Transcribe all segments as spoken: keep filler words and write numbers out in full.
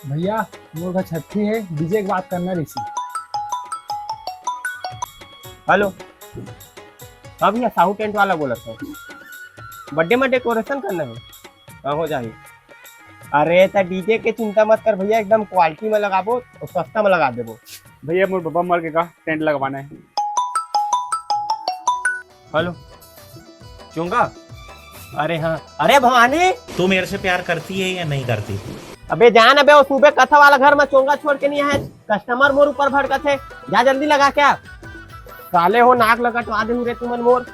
भैया, मोर घर छट्ठी हे, डीजे के बात करना रहिस। हेलो, हाँ भैया, साहू टेंट वाला बोलत हँव। बर्थडे में डेकोरेशन करना हे। हाँ, हो जाही। अरे, त डीजे के चिंता मत कर भैया, एकदम क्वालिटी में लगाबो अउ सस्ता में लगा देबो। भैया, मोर बबा मर गे, का टेंट लगवाना हे। हेलो, चोंगा? अरे हाँ, अरे भवानी। तू मेरे से प्यार करती है या नहीं करती? अबे जा न बे, ओ सुबह कथा वाला घर में चोंगा छोड़ के नइ आए, कस्टमर मोर ऊपर भड़कत हे, जा जल्दी लगा के आ। साले हो, नाक ल कटवा देहूँ रे तुमन मोर।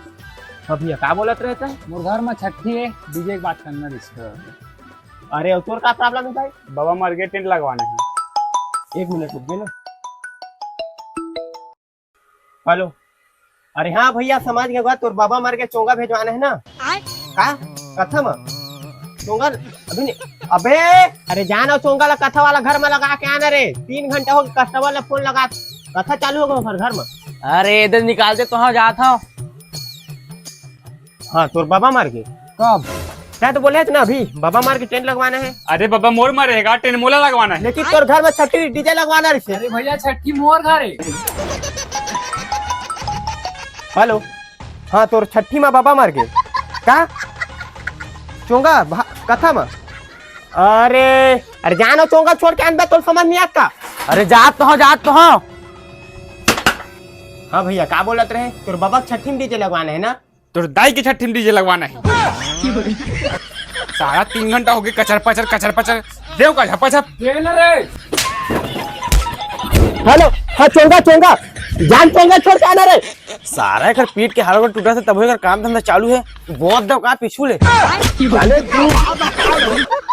हाँ भैया, का बोलत रहे त? मोर घर में छट्ठी हे, डीजे के बात करना रहिस। अरे, अउ तोर का प्रॉब्लम हे भाई? बबा मर गे, टेंट लगवाना हे। एक मिनट रुक बे ना। हेलो, अरे हाँ भैया, समझ गेंव, तोर बबा मर गे, चोंगा भेजवाना हे ना? आय? का? कथा म? चोंगा अभी नहीं। अबे, अरे जा न, चोंगा ला कथा वाला घर में लगा के आना रे। तीन घंटा हो गे, कस्टमर ला फोन लगा, कथा चालू हो गे ओकर घर में। अरे, एदे निकाल दे तो हाँ, जात हँव। हाँ, तोर बबा मर गे। कब? तैं तो बोले हस ना अभी, बबा मर गे, टेंट लगवाना हे। अरे बबा मोर मरे हे का, टेंट मोला लगवाना हे। लेकिन तोर घर में छट्ठी डीजे लगवाना रहिस। अरे भैया, छट्ठी मोर घर हे। हेलो, हाँ, तोर छट्ठी में बबा मर गे का? चोंगा भा-, कथा में? अरे, अरे जा न, चोंगा छोड़ के आन बे, तोर समझ नइ आत का? अरे जात तो हँव, जात तो हँव। हाँ भैया, का बोलत रहे? तोर बबा के छट्ठी में डीजे लगवाना हे ना? तोर दाई के छट्ठी में डीजे लगवाना हे। सारा तीन घंटा हो गे, कचर पचर, कचर पचर। देव का झपा झप। दे ना रे। हेलो, हाँ, चोंगा, चोंगा। जा न, चोंगा छोड़ के आना रे। सारा एकर पीठ के हाड़ गोड़ टूटत हे, तभो एकर काम धंधा चालू हे। बहुत दव का पीछू ले। साले तू।